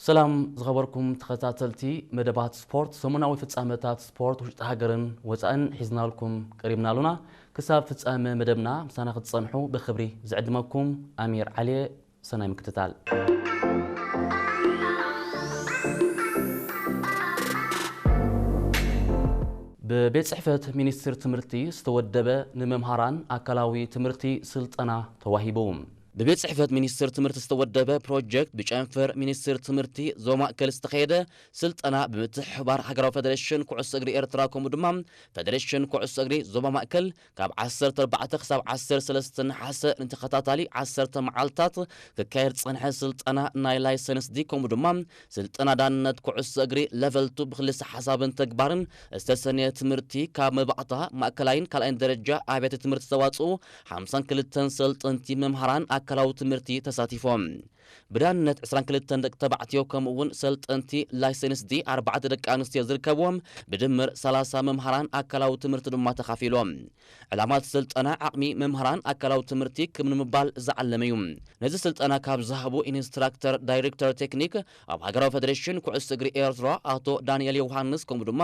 ሰላም ዝኸበርኩም ተኸታተልቲ መደባት ስፖርት፣ ሰሙናዊ ፍጻመታት ስፖርት ውሽጢ ሃገርን ወጻእን ሒዝናልኩም ቀሪብና ኣሉና። ክሳብ ፍጻመ መደብና ምሳና ክትጸንሑ ብኽብሪ ዝዕድመኩም ኣሚር ዓሊየ። ሰናይ ምክትታል። ብቤት ጽሕፈት ሚኒስትር ትምህርቲ ዝተወደበ ንመምሃራን ኣካላዊ ትምህርቲ ስልጠና ተዋሂቡ። ብቤት ጽሕፈት ሚኒስትር ትምህርቲ ዝተወደበ ፕሮጀክት ብጨንፈር ሚኒስትር ትምህርቲ ዞባ ማእከል ዝተኸየደ ስልጠና ብምትሕብባር ሃገራዊ ፌደሬሽን ኩዕሶ እግሪ ኤርትራ ከምኡ ድማ ፌደሬሽን ኩዕሶ እግሪ ዞባ ማእከል ካብ ዓሰርተ ኣርባዕተ ክሳብ ዓሰርተ ሰለስተ ነሓሰ ንተኸታታሊ ዓሰርተ መዓልታት ክካየድ ዝጸንሐ ስልጠና ናይ ላይሰንስ ዲ ከምኡ ድማ ስልጠና ዳንነት ኩዕሶ እግሪ ለቨል ቱ ብክልሰ ሓሳብን ተግባርን ዝተሰነየ ትምህርቲ ካብ መባእታ ማእከላይን ካልኣይን ደረጃ ኣብያተ ትምህርቲ ዝተዋጽኡ ሓምሳን ክልተን ሰልጠንቲ መምሃራን ኣካላዊ ትምህርቲ ተሳቲፎም። ብዳንነት ዕስራን ክልተን ደቂ ተባዕትዮ ከምኡ እውን ሰልጠንቲ ላይሰንስ ዲ ኣርባዕተ ደቂ ኣንስትዮ ዝርከብዎም ብድምር ሰላሳ መምሃራን ኣካላዊ ትምህርቲ ድማ ተኻፊሎም። ዕላማ እቲ ስልጠና ዓቕሚ መምሃራን ኣካላዊ ትምህርቲ ክብ ንምባል ዝዓለመ እዩ። ነዚ ስልጠና ካብ ዝሃቡ ኢንስትራክተር ዳይሬክተር ቴክኒክ ኣብ ሃገራዊ ፌደሬሽን ኩዕሶ እግሪ ኤርትራ ኣቶ ዳንኤል ዮሃንስ ከምኡ ድማ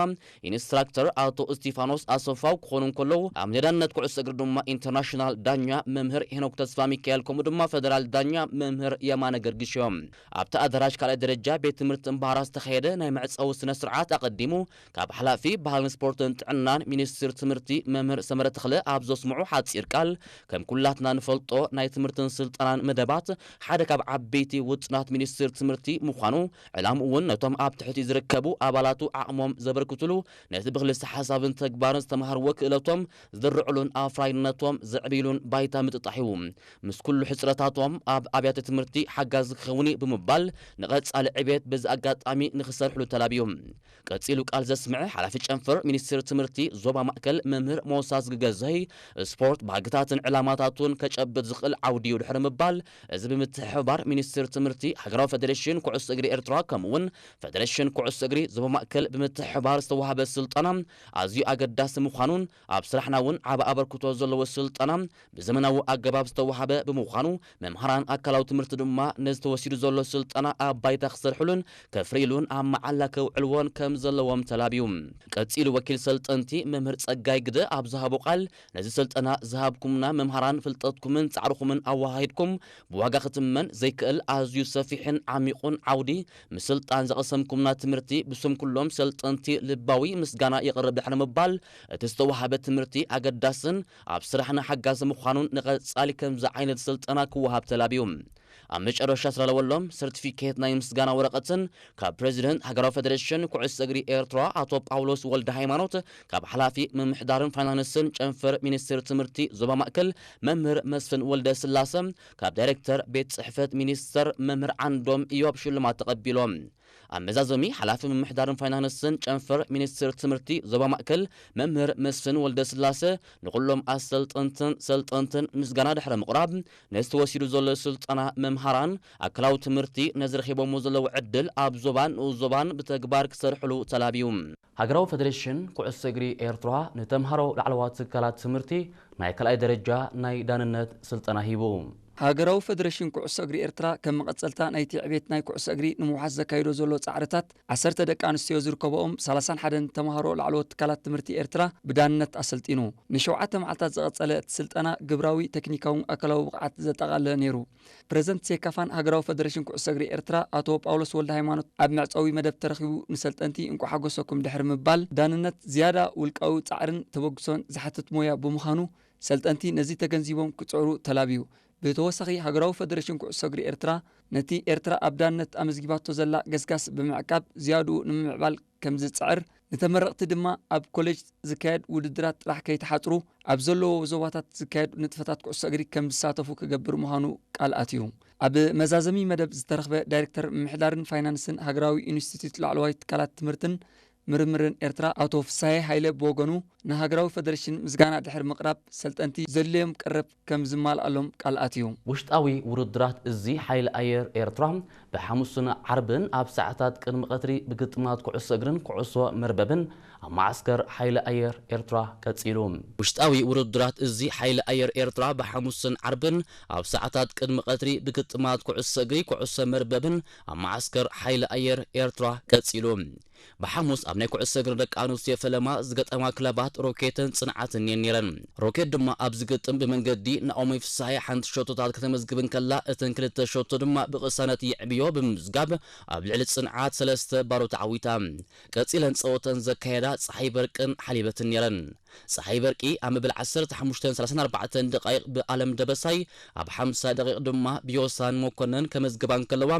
ኢንስትራክተር ኣቶ እስቲፋኖስ ኣሰፋው ክኾኑ እንከለዉ ኣብ ሜዳነት ኩዕሶ እግሪ ድማ ኢንተርናሽናል ዳኛ መምህር ሄኖክ ተስፋ ሚካኤል ከምኡ ድማ ፈደራል ዳኛ መምህር የማነ ገርግሽ እዮም። ኣብቲ ኣዳራሽ ካልኣይ ደረጃ ቤት ትምህርቲ እምባራ ዝተኻየደ ናይ መዕጸዊ ስነ ስርዓት ኣቐዲሙ ካብ ሓላፊ ባህልን ስፖርትን ጥዕናን ሚኒስትር ትምህርቲ መምህር ሰመረ ተኽለ ኣብ ዘስምዑ ሓጺር ቃል ከም ኩላትና ንፈልጦ ናይ ትምህርትን ስልጠናን መደባት ሓደ ካብ ዓበይቲ ውጥናት ሚኒስትር ትምህርቲ ምዃኑ ዕላምኡ እውን ነቶም ኣብ ትሕቲ ዝርከቡ ኣባላቱ ዓቕሞም ዘበርክትሉ ነቲ ብክልሰ ሓሳብን ተግባርን ዝተምሃርዎ ክእለቶም ዝድርዕሉን ኣፍራይነቶም ዘዕብይሉን ባይታ ምጥጣሕ እዩ። ምስ ኩሉ ሕፅረታቶም ኣብ ኣብያተ ትምህርቲ ሓጋዚ ክኸውን እዩ ብምባል ንቐፃሊ ዕቤት በዚ ኣጋጣሚ ንክሰርሕሉ ተላብዩ። ቀፂሉ ቃል ዘስምዐ ሓላፊ ጨንፈር ሚኒስትር ትምህርቲ ዞባ ማእከል መምህር ሞሳ ዝግገዘይ ስፖርት ባህግታትን ዕላማታቱን ከጨብጥ ዝኽእል ዓውዲ እዩ ድሕሪ ምባል እዚ ብምትሕብባር ሚኒስትር ትምህርቲ ሃገራዊ ፌደሬሽን ኩዕሶ እግሪ ኤርትራ ከምኡ እውን ፌደሬሽን ኩዕሶ እግሪ ዞባ ማእከል ብምትሕብባር ዝተዋሃበ ስልጠና ኣዝዩ ኣገዳሲ ምዃኑን ኣብ ስራሕና እውን ዓቢ ኣበርክቶ ዘለዎ ስልጠና ብዘመናዊ ኣገባብ ዝተዋሃበ ብምዃኑ መምሃራን ኣካላዊ ትምህርቲ ድማ ነዚ ተወሲዱ ዘሎ ስልጠና ኣብ ባይታ ክሰርሕሉን ከፍርይሉን ኣብ መዓላ ከውዕልዎን ከም ዘለዎም ተላብዩ። ቀጺሉ ወኪል ሰልጠንቲ መምህር ጸጋይ ግደ ኣብ ዝሃቦ ቃል ነዚ ስልጠና ዝሃብኩምና መምሃራን ፍልጠትኩምን ጻዕርኹምን ኣወሃሂድኩም ብዋጋ ክትመን ዘይክእል ኣዝዩ ሰፊሕን ዓሚቑን ዓውዲ ምስልጣን ዘቐሰምኩምና ትምህርቲ ብስም ኩሎም ሰልጠንቲ ልባዊ ምስጋና የቕርብ ድሕሪ ምባል እቲ ዝተዋሃበ ትምህርቲ ኣገዳስን ኣብ ስራሕና ሓጋዚ ምዃኑን ንቐጻሊ ከምዚ ዓይነት ስልጠና ክወሃብ ተላብዩ። ኣብ መጨረሻ ዝተዳለወሎም ሰርቲፊኬት ናይ ምስጋና ወረቐትን ካብ ፕሬዚደንት ሃገራዊ ፌደሬሽን ኩዕሶ እግሪ ኤርትራ ኣቶ ጳውሎስ ወልደ ሃይማኖት፣ ካብ ሓላፊ ምምሕዳርን ፋይናንስን ጨንፈር ሚኒስትር ትምህርቲ ዞባ ማእከል መምህር መስፍን ወልደ ስላሰ፣ ካብ ዳይሬክተር ቤት ጽሕፈት ሚኒስተር መምህር ዓንዶም ኢዮብ ሽልማት ተቐቢሎም። ኣብ መዛዘሚ ሓላፊ ምምሕዳርን ፋይናንስን ጨንፈር ሚኒስትር ትምህርቲ ዞባ ማእከል መምህር መስፍን ወልደ ስላሰ ንኹሎም ኣሰልጠንትን ሰልጠንትን ምስጋና ድሕሪ ምቕራብ ነዚ ተወሲዱ ዘሎ ስልጠና መምሃራን ኣካላዊ ትምህርቲ ነዚ ረኺቦሞ ዘለዉ ዕድል ኣብ ዞባን ንኡስ ዞባን ብተግባር ክሰርሕሉ ተላብዩ። ሃገራዊ ፌደሬሽን ኩዕሶ እግሪ ኤርትራ ንተምሃሮ ላዕለዋት ትካላት ትምህርቲ ናይ ካልኣይ ደረጃ ናይ ዳንነት ስልጠና ሂቡ። ሃገራዊ ፌደሬሽን ኩዕሶ እግሪ ኤርትራ ከም መቐጸልታ ናይቲ ዕቤት ናይ ኩዕሶ እግሪ ንምውሓስ ዘካይዶ ዘሎ ጻዕርታት ዓሰርተ ደቂ ኣንስትዮ ዝርከብኦም ሰላሳን ሓደን ተምሃሮ ላዕለዎት ትካላት ትምህርቲ ኤርትራ ብዳንነት ኣሰልጢኑ። ንሸውዓተ መዓልታት ዝቐጸለ እቲ ስልጠና ግብራዊ፣ ቴክኒካውን ኣካላዊ ብቕዓት ዘጠቓለለ ነይሩ። ፕሬዝደንት ሴካፋን ሃገራዊ ፌደሬሽን ኩዕሶ እግሪ ኤርትራ ኣቶ ጳውሎስ ወልደ ሃይማኖት ኣብ መዕጸዊ መደብ ተረኺቡ ንሰልጠንቲ እንቋዕ ሓጎሰኩም ድሕሪ ምባል ዳንነት ዝያዳ ውልቃዊ ጻዕርን ተበግሶን ዝሓትት ሞያ ብምዃኑ ሰልጠንቲ ነዚ ተገንዚቦም ክጽዕሩ ተላብዩ። ብተወሳኺ ሃገራዊ ፌደሬሽን ኩዕሶ እግሪ ኤርትራ ነቲ ኤርትራ ኣብ ዳንነት ኣመዝጊባቶ ዘላ ገስጋስ ብምዕቃብ ዝያድኡ ንምምዕባል ከም ዝጽዕር፣ ንተመረቕቲ ድማ ኣብ ኮሌጅ ዝካየድ ውድድራት ጥራሕ ከይተሓጽሩ ኣብ ዘለዎ ዞባታት ዝካየድ ንጥፈታት ኩዕሶ እግሪ ከም ዝሳተፉ ክገብር ምዃኑ ቃል ኣትዩ። ኣብ መዛዘሚ መደብ ዝተረኽበ ዳይሬክተር ምምሕዳርን ፋይናንስን ሃገራዊ ኢንስቲትዩት ላዕለዋይ ትካላት ትምህርትን ምርምርን ኤርትራ ኣቶ ፍሳሄ ሃይለ ብወገኑ፣ ንሃገራዊ ፈደረሽን ምስጋና ድሕሪ ምቕራብ፣ ሰልጠንቲ ዘድልዮም ቀረብ ከም ዝማልኣሎም ቃል ኣትዩ። ውሽጣዊ ውድድራት እዚ ሓይሊ ኣየር ኤርትራ ብሓሙስን ዓርብን ኣብ ሰዓታት ቅድሚ ቀትሪ ብግጥማት ኩዕሶ እግርን ኩዕሶ መርበብን ኣብ መዓስከር ሓይሊ ኣየር ኤርትራ ቀጺሉ። ውሽጣዊ ውድድራት እዚ ሓይሊ ኣየር ኤርትራ ብሓሙስን ዓርብን ኣብ ሰዓታት ቅድሚ ቀትሪ ብግጥማት ኩዕሶ እግሪ ኩዕሶ መርበብን ኣብ መዓስከር ሓይሊ ኣየር ኤርትራ ቀጺሉ። ብሓሙስ ኣብ ናይ ኩዕሶ እግሪ ደቂ ኣንስትዮ ፈለማ ዝገጠማ ክለባት ሮኬትን ጽንዓትን እየን ነይረን። ሮኬት ድማ ኣብ ዝግጥም ብመንገዲ ናኦሚ ፍስሃየ ሓንቲ ሸቶታት ከተመዝግብ እንከላ፣ እተን ክልተ ሸቶ ድማ ብቕሳነት የዕብዮ ብምምዝጋብ ኣብ ልዕሊ ጽንዓት ሰለስተ ባዶ ተዓዊታ። ቀጺለን ጸወተን ዘካየዳ ጸሓይ በርቅን ሓሊበትን ነይረን። ጸሓይ በርቂ ኣብ መበል ዓሰርተ ሓሙሽተን ሰላሳን ኣርባዕተን ደቃይቕ ብኣለም ደበሳይ፣ ኣብ ሓምሳ ደቂቕ ድማ ብዮሳን መኮነን ከመዝግባ እንከለዋ፣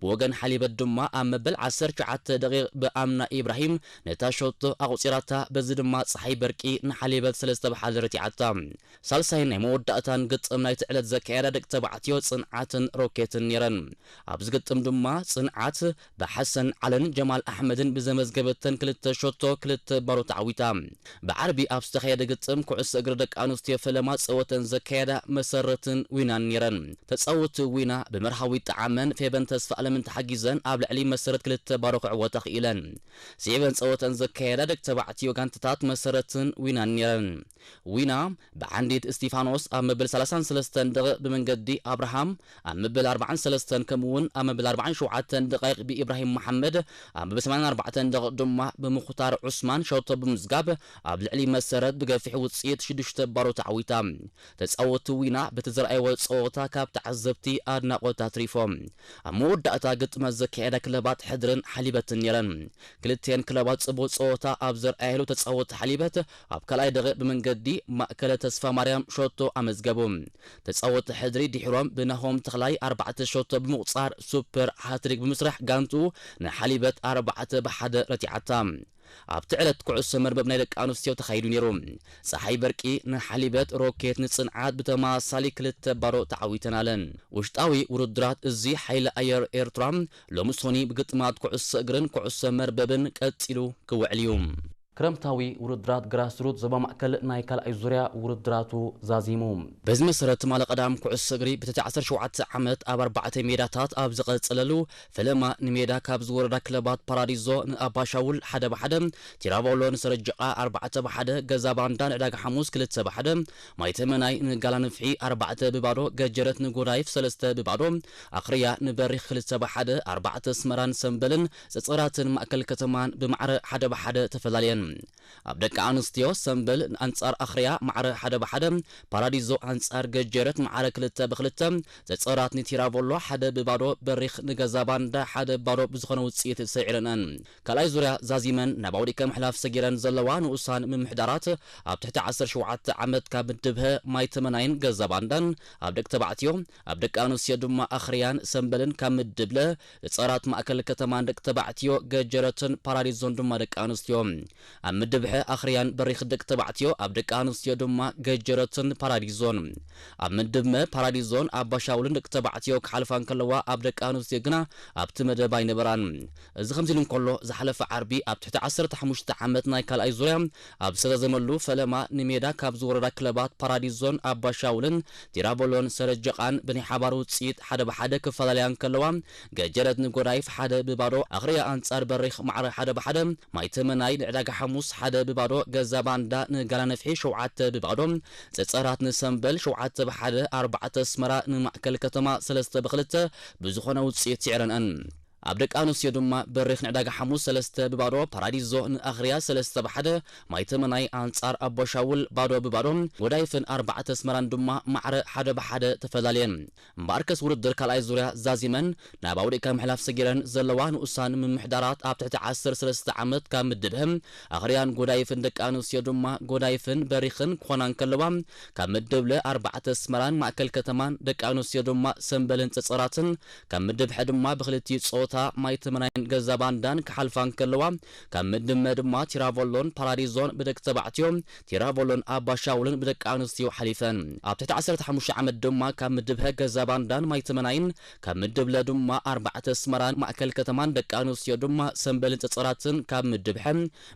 ብወገን ሓሊበት ድማ ኣብ መበል ዓሰርተ ትሽዓተ ደቂቕ ብኣምና ኢብራሂም ነታ ሸቶ ኣቑጺራታ። በዚ ድማ ጸሓይ በርቂ ንሓሊበት ሰለስተ ብ ሓደ ረቲዓታ። ሳልሳይን ናይ መወዳእታን ግጥም ናይቲ ዕለት ዘካየዳ ደቂ ተባዕትዮ ጽንዓትን ሮኬትን ነይረን። ኣብዚ ግጥም ድማ ጽንዓት ብሓሰን ዓለን ጀማል ኣሕመድን ብዘመዝገበተን ክልተ ሸቶ ክልተ ባዶ ተዓዊታ። ብዓርቢ ኣብ ዝተኻየደ ግጥም ኩዕሶ እግሪ ደቂ ኣንስትዮ ፈለማ ጸወተን ዘካየዳ መሰረትን ዊናን ነይረን። ተጻወቲ ዊና ብመርሃዊት ጠዓመን ፌበን ተስፋኣለምን ተሓጊዘን ኣብ ልዕሊ መሰረት ክልተ ባዶ ክዕወታ ክኢለን። ስዒበን ጸወተን ዘካየዳ ደቂ ተባዕትዮ ጋንታታት መሰረትን ዊናን ነይረን። ዊና ብዓንዲት እስቲፋኖስ ኣብ መበል ሰላሳን ሰለስተን ደቂቕ ብመንገዲ ኣብርሃም ኣብ መበል ኣርባዓን ሰለስተን ከምኡውን ኣብ መበል ኣርባዓን ሸውዓተን ደቂቕ ብኢብራሂም መሓመድ ኣብ መበል ሰማንያን ኣርባዕተን ደቂቕ ድማ ብምኹታር ዑስማን ሸቶ ብምዝጋብ ኣብ ልዕሊ መሰረት ብገፊሕ ውጽኢት ሽዱሽተ ባዶ ተዓዊታ። ተጻወቲ ዊና በቲ ዘርኣይዎ ጸወታ ካብ ተዓዘብቲ ኣድናቖት ኣትሪፎም። ኣብ መወዳእታ ግጥመት ዘካየዳ ክለባት ሕድርን ሓሊበትን ነይረን። ክልቲኤን ክለባት ጽቡቕ ጸወታ ኣብ ዘርኣየሉ ተጻወቲ ሓሊበት ኣብ ካልኣይ ደቂቕ ብመንገዲ ማእከለ ተስፋ ማርያም ሸቶ ኣመዝገቡ። ተጻወቲ ሕድሪ ድሒሮም ብናሆም ተኽላይ ኣርባዕተ ሸቶ ብምቑጻር ሱፐር ሃትሪክ ብምስራሕ ጋንቱ ንሓሊበት ኣርባዕተ ብ ሓደ ረቲዓታ። ኣብቲ ዕለት ኩዕሶ መርበብ ናይ ደቂ ኣንስትዮ ተኻይዱ ነይሩ። ጸሓይ በርቂ ንሓሊበት፣ ሮኬት ንጽንዓት ብተመሳሳሊ ክልተ ባዶ ተዓዊተን ኣለን። ውሽጣዊ ውድድራት እዚ ሓይሊ ኣየር ኤርትራ ሎሚ ሶኒ ብግጥማት ኩዕሶ እግርን ኩዕሶ መርበብን ቀጺሉ ክውዕል እዩ። ክረምታዊ ውድድራት ግራስሩት ዞባ ማእከል ናይ ካልኣይ ዙርያ ውድድራቱ ዛዚሙ። በዚ መሰረት ትማሊ ቀዳም ኩዕሶ እግሪ ብትሕቲ ዓሰርተ ሸውዓተ ዓመት ኣብ ኣርባዕተ ሜዳታት ኣብ ዝቐጸለሉ ፈለማ ንሜዳ ካብ ዝወረዳ ክለባት ፓራዲዞ ንኣባሻውል ሓደ ብ ሓደ፣ ቲራቮሎ ንሰረጀቓ ኣርባዕተ ብ ሓደ፣ ገዛ ባንዳ ንዕዳጋ ሓሙስ ክልተ ብ ሓደ፣ ማይተመናይ ንጋላ ንፍሒ ኣርባዕተ ብ ባዶ፣ ገጀረት ንጎዳይፍ ሰለስተ ብ ባዶ፣ ኣኽርያ ንበሪኽ ክልተ ብ ሓደ፣ ኣርባዕተ ኣስመራን ሰምበልን ጸጸራትን ማእከል ከተማን ብማዕረ ሓደ ብ ሓደ ተፈላለየን። ኣብ ደቂ ኣንስትዮ ሰምበል ኣንጻር ኣኽርያ ማዕረ ሓደ ብ ሓደ፣ ፓራዲዞ ኣንጻር ገጀረት ማዕረ ክልተ ብ ክልተ፣ ጸጸራት ንቲራቮሎ ሓደ ብ ባዶ፣ በሪኽ ንገዛ ባንዳ ሓደ ብ ባዶ ብዝኾነ ውጽኢት ሰዒረንኣን። ካልኣይ ዙርያ ዛዚመን ናብ ኣውዲቀ ምሕላፍ ሰጊረን ዘለዋ ንኡሳን ምምሕዳራት ኣብ ትሕቲ ዓሰርተ ሸውዓተ ዓመት ካብ ምድብ ሀ ማይተመናይን ገዛ ባንዳን ኣብ ደቂ ተባዕትዮ፣ ኣብ ደቂ ኣንስትዮ ድማ ኣኽርያን ሰምበልን ካብ ምድብ ለ ጸራት ማእከል ከተማን ደቂ ተባዕትዮ ገጀረትን ፓራዲዞን ድማ ደቂ ኣንስትዮ። ኣብ ምድብ ሐ ኣኽርያን በሪኽ ደቂ ተባዕትዮ፣ ኣብ ደቂ ኣንስትዮ ድማ ገጀረትን ፓራዲዞን። ኣብ ምድብ መ ፓራዲዞን ኣባሻውልን ደቂ ተባዕትዮ ክሓልፋ እንከለዋ፣ ኣብ ደቂ ኣንስትዮ ግና ኣብቲ መደብ ኣይነበራን። እዚ ከምዚ ኢሉ እንከሎ፣ ዝሓለፈ ዓርቢ ኣብ ትሕቲ ዓሰርተ ሓሙሽተ ዓመት ናይ ካልኣይ ዙርያ ኣብ ዝተዛዘመሉ ፈለማ ንሜዳ ካብ ዝወረዳ ክለባት ፓራዲዞን ኣባሻውልን ቲራቮሎን ሰረጀቓን ብናይ ሓባር ውጽኢት ሓደ ብ ሓደ ክፈላለያ እንከለዋ፣ ገጀረት ንጎዳይፍ ሓደ ብ ባዶ፣ ኣኽርያ ኣንጻር በሪኽ ማዕረ ሓደ ብ ሓደ፣ ማይተመናይ ንዕዳጋ ሓሙስ ሓደ ብ ባዶ፣ ገዛ ባንዳ ንጋላ ነፍሒ ሸውዓተ ብ ባዶ፣ ጸጸራት ንሰምበል ሸውዓተ ብ ሓደ፣ ኣርባዕተ ኣስመራ ንማእከል ከተማ ሰለስተ ብ ክልተ ብዝኾነ ውጽኢት ስዒረንኣን። ኣብ ደቂ ኣንስትዮ ድማ በሪኽ ንዕዳጋ ሓሙስ ሰለስተ ብ ባዶ፣ ፓራዲዞ ንኣኽርያ ሰለስተ ብ ሓደ፣ ማይተመናይ ኣንጻር ኣቦሻውል ባዶ ብ ባዶ፣ ጎዳይፍን ኣርባዕተ ኣስመራን ድማ ማዕረ ሓደ ብ ሓደ ተፈላለየን። እምበኣርከስ ውድድር ካልኣይ ዙርያ ዛዚመን ናብ ኣውዲእካ ምሕላፍ ሰጊረን ዘለዋ ንኡሳን ምምሕዳራት ኣብ ትሕቲ ዓሰርተ ሰለስተ ዓመት ካብ ምድብ ህም ኣኽርያን ጎዳይፍን ደቂ ኣንስትዮ ድማ ጎዳይፍን በሪኽን ክኾና እንከለዋ፣ ካብ ምድብ ለ ኣርባዕተ ኣስመራን ማእከል ከተማን ደቂ ኣንስትዮ ድማ ሰምበልን ጸጸራትን፣ ካብ ምድብ ሐ ድማ ብክልቲኡ ጾታ ማይተመናይን ገዛ ባንዳን ክሓልፋ እንከለዋ፣ ካብ ምድብ መ ድማ ቲራቮሎን ፓራዲዞን ብደቂ ተባዕትዮ፣ ቲራቮሎን ኣባሻውልን ብደቂ ኣንስትዮ ሓሊፈን። ኣብ ትሕቲ ዓሰርተ ሓሙሽተ ዓመት ድማ ካብ ምድብ ሀ ገዛ ባንዳን ማይተመናይን፣ ካብ ምድብ ለ ድማ ኣርባዕተ ኣስመራን ማእከል ከተማን ደቂ ኣንስትዮ ድማ ሰምበልን ጸጸራትን፣ ካብ ምድብ ሐ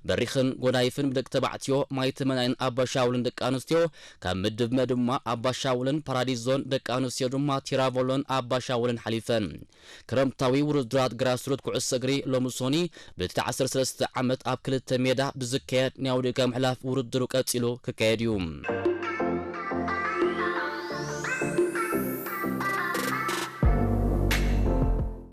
በሪኽን ጎዳይፍን ብደቂ ተባዕትዮ፣ ማይተመናይን ኣባሻውልን ደቂ ኣንስትዮ፣ ካብ ምድብ መ ድማ ኣባሻውልን ፓራዲዞን ደቂ ኣንስትዮ ድማ ቲራቮሎን ኣባሻውልን ሓሊፈን። ክረምታዊ ውድድራት ግራስሩት ኩዕሶ እግሪ ሎሚ ሶኒ ብቲ ዓሰርተ ሰለስተ ዓመት ኣብ ክልተ ሜዳ ብዝካየድ ናይ ኣውዲእካ ምሕላፍ ውድድሩ ቀጺሉ ክካየድ እዩ።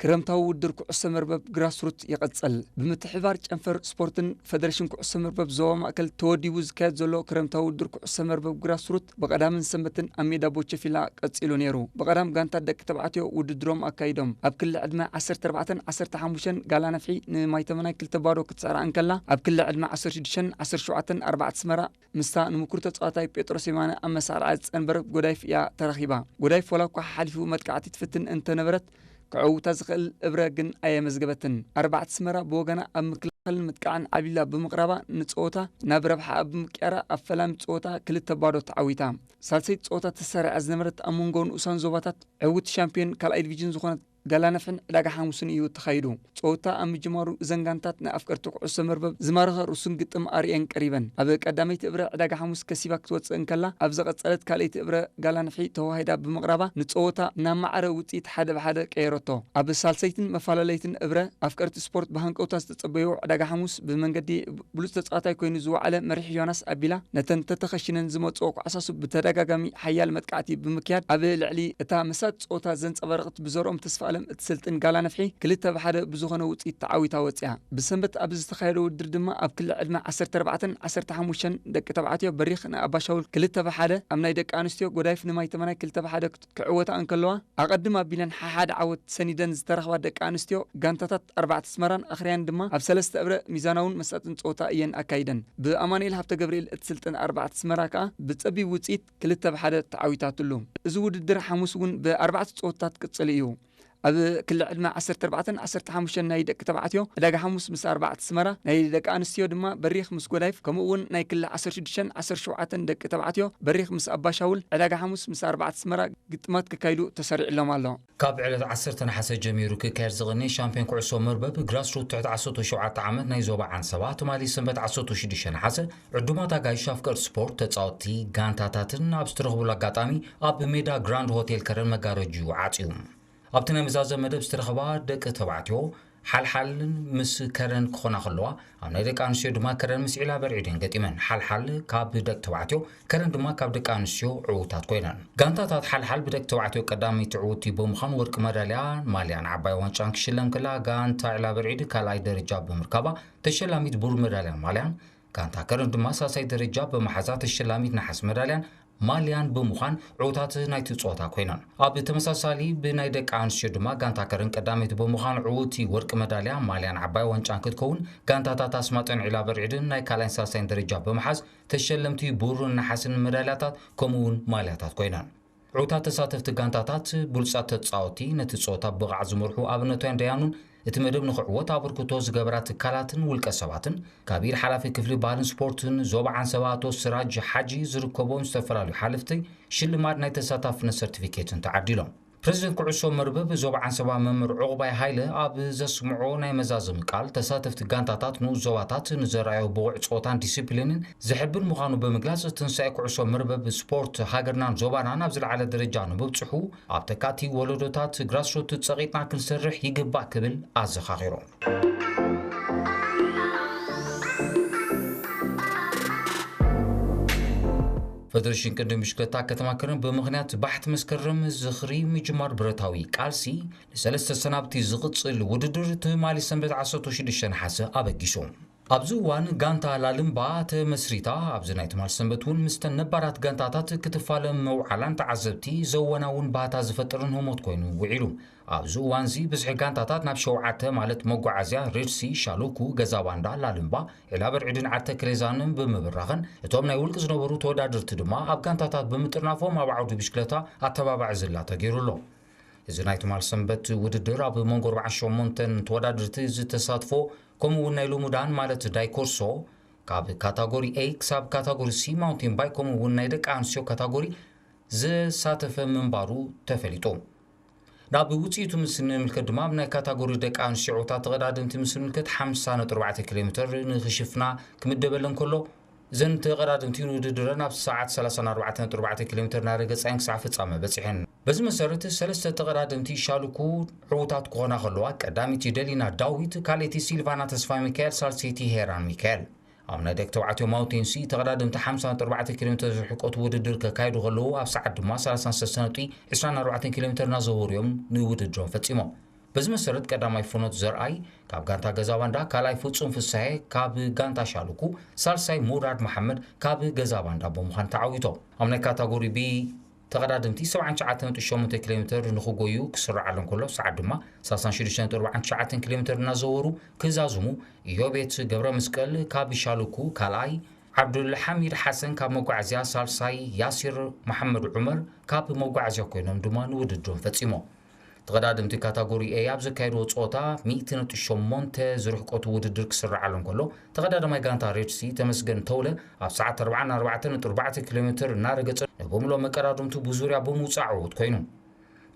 ክረምታዊ ውድድር ኩዕሶ መርበብ ግራስሩት ይቐጽል። ብምትሕባር ጨንፈር ስፖርትን ፈደሬሽን ኩዕሶ መርበብ ዞባ ማእከል ተወዲቡ ዝካየድ ዘሎ ክረምታዊ ውድድር ኩዕሶ መርበብ ግራስሩት ብቐዳምን ሰንበትን ኣብ ሜዳ ቦቸፊላ ቀጺሉ ነይሩ። ብቐዳም ጋንታት ደቂ ተባዕትዮ ውድድሮም ኣካይዶም። ኣብ ክሊ ዕድመ ዓሰርተ ኣርባዕተን ዓሰርተ ሓሙሽተን ጋላ ነፍሒ ንማይተመናይ ክልተ ባዶ ክትስዕራ እንከላ፣ ኣብ ክሊ ዕድመ ዓሰርተ ሽዱሽተን ዓሰርተ ሸውዓተን ኣርባዕተ ኣስመራ ምስታ ንምኩር ተጻዋታይ ጴጥሮስ የማነ ኣብ መሳርዓ ዝጸንበር ጎዳይፍ እያ ተረኺባ። ጎዳይፍ ዋላ እኳ ሓሊፉ መጥቃዕቲ ትፍትን እንተነበረት፣ ክዕውታ ዝኽእል እብረ ግን ኣየመዝገበትን። ኣርባዕተ ኣስመራ ብወገና ኣብ ምክልኻልን ምጥቃዕን ዓብሊላ ብምቕራባ ንጸወታ ናብ ረብሓ ኣብ ምቅያራ ኣብ ፈላሚ ጸወታ ክልተ ባዶ ተዓዊታ። ሳልሰይቲ ጸወታ ተሰሪዓ ዝነበረት ኣብ መንጎ ንኡሳን ዞባታት ዕውት ሻምፒዮን ካልኣይ ዲቪዥን ዝኾነት ጋላ ነፍሕን ዕዳጋ ሓሙስን እዩ ተኻይዱ። ጸወታ ኣብ ምጅማሩ እዘን ጋንታት ንኣፍቀርቲ ኩዕሶ መርበብ ዝማረኸ ርሱን ግጥም ኣርእየን ቀሪበን። ኣብ ቀዳመይቲ እብረ ዕዳጋ ሓሙስ ከሲባ ክትወጽእ እንከላ፣ ኣብ ዝቐጸለት ካልኣይቲ እብረ ጋላ ነፍሒ ተዋሂዳ ብምቕራባ ንጸወታ ናብ ማዕረ ውጽኢት ሓደ ብሓደ ቀየረቶ። ኣብ ሳልሰይትን መፈላለይትን እብረ ኣፍቀርቲ ስፖርት ብሃንቀውታ ዝተጸበይዎ ዕዳጋ ሓሙስ ብመንገዲ ብሉጽ ተጻዋታይ ኮይኑ ዝወዓለ መሪሕ ዮናስ ኣቢላ ነተን ተተኸሺነን ዝመጽኦ ኳዕሳሱ ብተደጋጋሚ ሓያል መጥቃዕቲ ብምክያድ ኣብ ልዕሊ እታ መሳጥ ጸወታ ዘንጸባረቐት ብዘርኦም ተስፋኣለም እትስልጥን ጋላ ነፍሒ ክልተ ብሓደ ብዝኾነ ውጽኢት ተዓዊታ ወጺኣ። ብሰንበት ኣብ ዝተኻየደ ውድድር ድማ ኣብ ክሊ ዕድመ ዓሰርተ ኣርባዕተን ዓሰርተ ሓሙሽተን ደቂ ተባዕትዮ በሪኽ ንኣባሻውል ክልተ ብሓደ፣ ኣብ ናይ ደቂ ኣንስትዮ ጎዳይፍ ንማይ ተመናይ ክልተ ብሓደ ክት-፣ ክዕወታ እንከለዋ፣ ኣቐድም ኣቢለን ሓሓደ ዓወት ሰኒደን ዝተረኽባ ደቂ ኣንስትዮ ጋንታታት ኣርባዕተ ኣስመራን ኣኽርያን ድማ ኣብ ሰለስተ እብረ ሚዛናውን መሳጥን ጸወታ እየን ኣካይደን። ብኣማኑኤል ሃብተ ገብርኤል እትስልጥን ኣርባዕተ ኣስመራ ከኣ ብጸቢብ ውጽኢት ክልተ ብሓደ ተዓዊታትሉ። እዚ ውድድር ሓሙስ እውን ብኣርባዕተ ጸወታታት ክቕጽል እዩ። ኣብ ክሊ ዕድመ ዓሰርተ ኣርባዕተን ዓሰርተ ሓሙሽተን ናይ ደቂ ተባዕትዮ ዕዳጋ ሓሙስ ምስ ኣርባዕተ ኣስመራ፣ ናይ ደቂ ኣንስትዮ ድማ በሪኽ ምስ ጎዳይፍ፣ ከምኡ እውን ናይ ክሊ ዓሰርተ ሽዱሽተን ዓሰርተ ሸውዓተን ደቂ ተባዕትዮ በሪኽ ምስ ኣባሻውል ዕዳጋ ሓሙስ ምስ ኣርባዕተ ኣስመራ ግጥማት ክካይዱ ተሰሪዕሎም ኣሎ። ካብ ዕለት ዓሰርተ ነሓሰ ጀሚሩ ክካየድ ዝቕኒ ሻምፒዮን ኩዕሶ መርበብ ግራስሩት ትሕቲ ዓሰርተ ሸውዓተ ዓመት ናይ ዞባ ዓንሰባ ትማሊ ሰንበት ዓሰርተ ሽዱሽተ ነሓሰ ዕዱማት ኣጋይሽ ኣፍቀርቲ ስፖርት ተጻወትቲ ጋንታታትን ኣብ ዝተረኽቡሉ ኣጋጣሚ ኣብ ሜዳ ግራንድ ሆቴል ከረን መጋረጅኡ ዓጽዩ። ኣብቲ ናይ መዛዘም መደብ ዝተረኸባ ደቂ ተባዕትዮ ሓልሓልን ምስ ከረን ክኾና ከለዋ፣ ኣብ ናይ ደቂ ኣንስትዮ ድማ ከረን ምስ ዒላ በርዒድን ገጢመን። ሓልሓል ካብ ደቂ ተባዕትዮ፣ ከረን ድማ ካብ ደቂ ኣንስትዮ ዕዉታት ኮይነን። ጋንታታት ሓልሓል ብደቂ ተባዕትዮ ቀዳመይቲ ዕውቲ ብምዃን ወርቂ መዳልያ፣ ማልያን ዓባይ ዋንጫን ክሽለም ከላ፣ ጋንታ ዒላ በርዒድ ካልኣይ ደረጃ ብምርካባ ተሸላሚት ብሩር መዳልያን ማልያን፣ ጋንታ ከረን ድማ ሳልሳይ ደረጃ ብምሓዛ ተሸላሚት ነሓስ መዳልያን ማልያን ብምዃን ዕዉታት ናይቲ ጸወታ ኮይነን። ኣብ ተመሳሳሊ ብናይ ደቂ ኣንስትዮ ድማ ጋንታ ከረን ቀዳመይቲ ብምዃን ዕዉቲ ወርቂ መዳልያ፣ ማልያን ዓባይ ዋንጫን ክትከውን፣ ጋንታታት ኣስማጠን ዒላ በርዒድን ናይ ካልኣይን ሳልሳይን ደረጃ ብምሓዝ ተሸለምቲ ብሩርን ነሓስን መዳልያታት ከምኡ እውን ማልያታት ኮይነን። ዕዉታት ተሳተፍቲ ጋንታታት ብሉጻት ተጻወትቲ፣ ነቲ ጸወታ ብብቕዓት ዝመርሑ ኣብነታውያን ደያኑን እቲ መደብ ንኽዕወት ኣበርክቶ ዝገበራ ትካላትን ውልቀ ሰባትን፣ ካብ ኢድ ሓላፊ ክፍሊ ባህልን ስፖርትን ዞባ ዓንሰባ ኣቶ ስራጅ ሓጂ ዝርከቦም ዝተፈላለዩ ሓለፍቲ ሽልማት ናይ ተሳታፍነት ሰርቲፊኬትን ተዓዲሎም። ፕሬዚደንት ኩዕሶ መርበብ ዞባ ዓንሰባ መምህር ዑቕባይ ሃይለ ኣብ ዘስምዖ ናይ መዛዘሚ ቃል፣ ተሳተፍቲ ጋንታታት ንኡስ ዞባታት ንዘርኣዮ ብቑዕ ጸወታን ዲሲፕሊንን ዘሕብን ምዃኑ ብምግላጽ፣ ትንሳኤ ኩዕሶ መርበብ ስፖርት ሃገርናን ዞባናን ኣብ ዝለዓለ ደረጃ ንምብጽሑ ኣብ ተካእቲ ወለዶታት ግራስሩት ጸቒጥና ክንሰርሕ ይግባእ ክብል ኣዘኻኺሩ። ፈደሬሽን ቅድድም ብሽክለታ ከተማ ከረን ብምኽንያት ባሕቲ መስከረም ዝኽሪ ምጅማር ብረታዊ ቃልሲ ንሰለስተ ሰናብቲ ዝቕጽል ውድድር ትማሊ ሰንበት ዓሰርተ ሽዱሽተ ነሓሰ ኣበጊሱ። ኣብዚ እዋን ጋንታ ላልምባ ተመስሪታ፣ ኣብዚ ናይ ትማል ሰንበት እውን ምስተን ነባራት ጋንታታት ክትፋለም ምውዓላን ተዓዘብቲ ዘወናውን ባህታ ዝፈጥርን ህሞት ኮይኑ ውዒሉ። ኣብዚ እዋንዚ ብዝሒ ጋንታታት ናብ ሸውዓተ ማለት መጓዓዝያ፣ ሬድሲ፣ ሻሉኩ፣ ገዛ ባንዳ፣ ላልምባ፣ ዒላ በርዒድን ዓዲ ተክሌዛንን ብምብራኽን እቶም ናይ ውልቂ ዝነበሩ ተወዳደርቲ ድማ ኣብ ጋንታታት ብምጥርናፎም ኣብ ዓውዲ ብሽክለታ ኣተባባዒ ዝላ ተገይሩ ኣሎ። እዚ ናይ ትማል ሰንበት ውድድር ኣብ መንጎ ኣርባዓን ሸሞንተን ተወዳደርቲ ዝተሳትፎ፣ ከምኡ እውን ናይ ልሙዳን ማለት ዳይኮርሶ ካብ ካታጎሪ A ክሳብ ካታጎሪ C ማውንቴን ባይክ ከምኡ እውን ናይ ደቂ ኣንስትዮ ካታጎሪ ዘሳተፈ ምንባሩ ተፈሊጡ። ናብ ውፅኢቱ ምስ ንምልከት ድማ ኣብ ናይ ካታጎሪ ደቂ ኣንስትዮ ዑታ ተቐዳደምቲ ምስ ንምልከት ሓምሳ ነጥቢ ኣርባዕተ ኪሎ ሜትር ንኽሽፍና ክምደበለን ከሎ፣ እዘን ተቐዳደምቲ ንውድድረን ኣብ ሰዓት ሰላሳን ኣርባዕተን ነጥቢ ኣርባዕተ ኪሎ ሜትር እናረገፃ እየን ክሳዕ ፍፃመ በፂሐን። በዚ መሰረት ሰለስተ ተቐዳደምቲ ይሻልኩ ዕዉታት ክኾና ከለዋ፣ ቀዳመይቲ ደሊና ዳዊት፣ ካልኣይቲ ሲልቫና ተስፋ ሚካኤል፣ ሳልሰይቲ ሄራን ሚካኤል። ኣብ ናይ ደቂ ተባዕትዮ ማውንቴን ሲ ተቐዳደምቲ ሓምሳ ነጥቢ ኣርባዕተ ኪሎ ሜትር ዝርሕቀቱ ውድድር ከካይዱ ከለዉ፣ ኣብ ሰዓት ድማ ሰላሳን ሰለስተን ነጥቢ ዕስራን ኣርባዕተን ኪሎ ሜትር እናዘወሩ እዮም ንውድድሮም ፈጺሞም። በዚ መሰረት ቀዳማይ ፍኖት ዘርኣይ ካብ ጋንታ ገዛ ባንዳ፣ ካልኣይ ፍጹም ፍሳሄ ካብ ጋንታ ሻልኩ፣ ሳልሳይ ሙራድ መሓመድ ካብ ገዛ ባንዳ ብምዃን ተዓዊቶም። ኣብ ናይ ካታጎሪ ቢ ተቐዳደምቲ ሰብዓን ትሽዓተን ነጥቢ ሸሞንተ ኪሎ ሜትር ንኽጎዩ ክስርዓሎም ከሎ፣ ሰዓት ድማ ሰላሳን ሽዱሽተን ነጥቢ ኣርባዓን ትሽዓተን ኪሎ ሜትር እናዘወሩ ክዛዝሙ፣ ኢዮቤት ገብረ መስቀል ካብ ሻልኩ ካልኣይ፣ ዓብዱልሓሚድ ሓሰን ካብ መጓዓዝያ ሳልሳይ፣ ያሲር መሓመድ ዑመር ካብ መጓዓዝያ ኮይኖም ድማ ንውድድሮም ፈጺሞም። ተቐዳደምቲ ካታጎሪ ኤ ኣብ ዘካየድዎ ጸወታ ሚእቲ ነጥቢ ሸሞንተ ዝርሕቀቱ ውድድር ክስርዓሎም ከሎ፣ ተቐዳዳማይ ጋንታ ሬድሲ ተመስገን ተውለ ኣብ ሰዓት ኣርባዓን ኣርባዕተን ነጥቢ ኣርባዕተ ኪሎ ሜትር እናረገጸ፣ ንቦምሎ መቀዳድምቱ ብዙርያ ብምውጻእ ዕዉት ኮይኑ።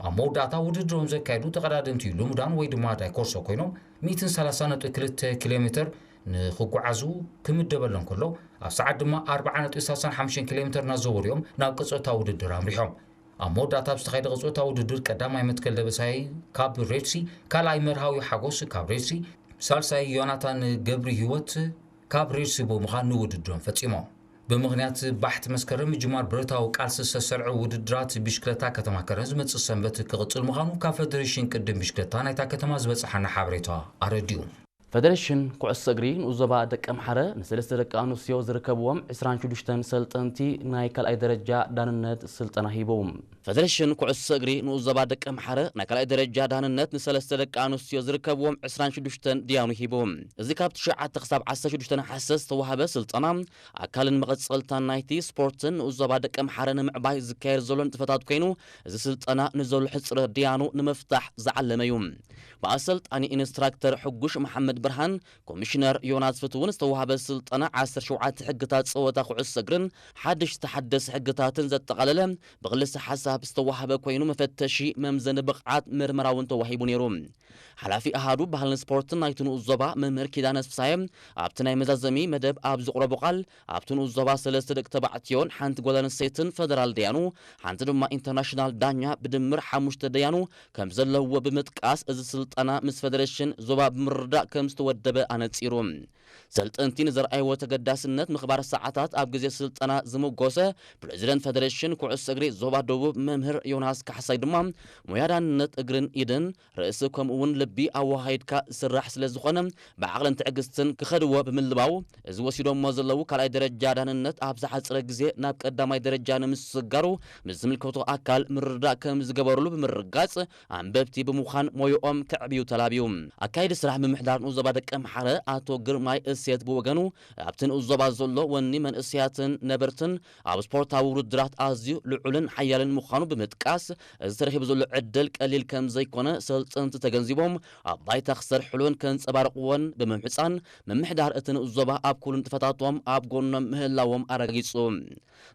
ኣብ መወዳእታ ውድድሮም ዘካየዱ ተቐዳደምቲ ልሙዳን ወይ ድማ ዳይኮርሶ ኮይኖም፣ ሚእትን ሰላሳን ነጥቢ ክልተ ኪሎ ሜትር ንኽጓዓዙ ክምደበሎም ከሎ፣ ኣብ ሰዓት ድማ ኣርብዓ ነጥቢ ሰላሳን ሓሙሽተን ኪሎ ሜትር እናዘወሩ እዮም ናብ ቀጸታ ውድድር ኣምሪሖም። ኣብ መወዳእታ ኣብ ዝተኻየደ ቀጸታ ውድድር ቀዳማይ መትከል ደበሳይ ካብ ሬድሲ፣ ካልኣይ መርሃዊ ሓጎስ ካብ ሬድሲ፣ ሳልሳይ ዮናታን ገብሪ ህይወት ካብ ሬድሲ ብምዃን ንውድድሮም ፈጺሞም። ብምኽንያት ባሕቲ መስከረም ምጅማር ብረታዊ ቃልሲ ዝተሰርዐ ውድድራት ብሽክለታ ከተማ ከረን ዝመጽእ ሰንበት ክቕጽል ምዃኑ ካብ ፈደሬሽን ቅድም ብሽክለታ ናይታ ከተማ ዝበጽሓና ሓበሬታ ኣረዲኡ። ፈደሬሽን ኩዕሶ እግሪ ንኡስ ዞባ ደቀምሓረ ንሰለስተ ደቂ ኣንስትዮ ዝርከብዎም ዕስራን ሽዱሽተን ሰልጠንቲ ናይ ካልኣይ ደረጃ ዳንነት ስልጠና ሂቡ። ፈደሬሽን ኩዕሶ እግሪ ንኡስ ዞባ ደቀምሓረ ናይ ካልኣይ ደረጃ ዳንነት ንሰለስተ ደቂ ኣንስትዮ ዝርከብዎም ዕስራን ሽዱሽተን ድያኑ ሂቡ። እዚ ካብ ትሽዓተ ክሳብ ዓሰርተ ሽዱሽተ ነሓሰ ዝተዋህበ ስልጠና ኣካልን መቐጸልታን ናይቲ ስፖርትን ንኡስ ዞባ ደቀምሓረ ንምዕባይ ዝካየድ ዘሎ ንጥፈታት ኮይኑ፣ እዚ ስልጠና ንዘሎ ሕጽረት ድያኑ ንምፍታሕ ዝዓለመ እዩ። ብኣሰልጣኒ ኢንስትራክተር ሕጉሽ መሓመድ ብርሃን፣ ኮሚሽነር ዮናስ ፍትውን ዝተዋህበ ስልጠና ዓሰርተ ሸውዓተ ሕግታት ጸወታ ኩዕሶ እግርን ሓድሽ ዝተሓደሰ ሕግታትን ዘጠቓለለ ብክልሰ ሓሳብ ዝተዋህበ ኮይኑ፣ መፈተሺ መምዘኒ ብቕዓት ምርመራ እውን ተዋሂቡ ነይሩ። ሓላፊ ኣሃዱ ባህልን ስፖርትን ናይቲ ንኡስ ዞባ መምህር ኪዳነ ፍሳየ ኣብቲ ናይ መዛዘሚ መደብ ኣብ ዘቕረቦ ቃል፣ ኣብቲ ንኡስ ዞባ ሰለስተ ደቂ ተባዕትዮን ሓንቲ ጓል ኣንስተይትን ፈደራል ደያኑ፣ ሓንቲ ድማ ኢንተርናሽናል ዳኛ ብድምር ሓሙሽተ ደያኑ ከም ዘለውዎ ብምጥቃስ፣ እዚ ስልጠና ምስ ፈደሬሽን ዞባ ብምርዳእ ከም ዝተወደበ ኣነጺሩ። ሰልጠንቲ ንዘርኣይዎ ተገዳስነት ምኽባር ሰዓታት ኣብ ግዜ ስልጠና ዝምጎሰ ፕሬዚደንት ፈደሬሽን ኩዕሶ እግሪ ዞባ ደቡብ መምህር ዮናስ ካሕሳይ ድማ፣ ሞያ ዳንነት እግርን ኢድን ርእሲ ከምኡ እውን ልቢ ኣወሃሂድካ ዝስራሕ ስለ ዝኾነ፣ ብዓቕልን ትዕግስትን ክኸድዎ ብምልባው፣ እዚ ወሲዶሞ ዘለዉ ካልኣይ ደረጃ ዳንነት ኣብ ዝሓጸረ ግዜ ናብ ቀዳማይ ደረጃ ንምስግጋሩ ምስ ዝምልከቶ ኣካል ምርድዳእ ከም ዝገበሩሉ ብምርጋጽ፣ ኣንበብቲ ብምዃን ሞያኦም ከዕብዩ ተላብዩ። ኣካይዲ ስራሕ ምምሕዳር ንኡስ ዞባ ደቀምሓረ ኣቶ ግርማይ እሴት ብወገኑ፣ ኣብቲ ንኡስ ዞባ ዘሎ ወኒ መንእሰያትን ነበርትን ኣብ ስፖርታዊ ውድድራት ኣዝዩ ልዑልን ሓያልን ምዃኑ ብምጥቃስ፣ እዚ ተረኺቡ ዘሎ ዕድል ቀሊል ከም ዘይኮነ ሰልጠንቲ ተገንዚቦም፣ ኣብ ባይታ ክሰርሕሉን ከንጸባርቕዎን ብምምሕጻን፣ ምምሕዳር እቲ ንኡስ ዞባ ኣብ ኩሉ ንጥፈታቶም ኣብ ጎኖም ምህላዎም ኣረጋጊጹ።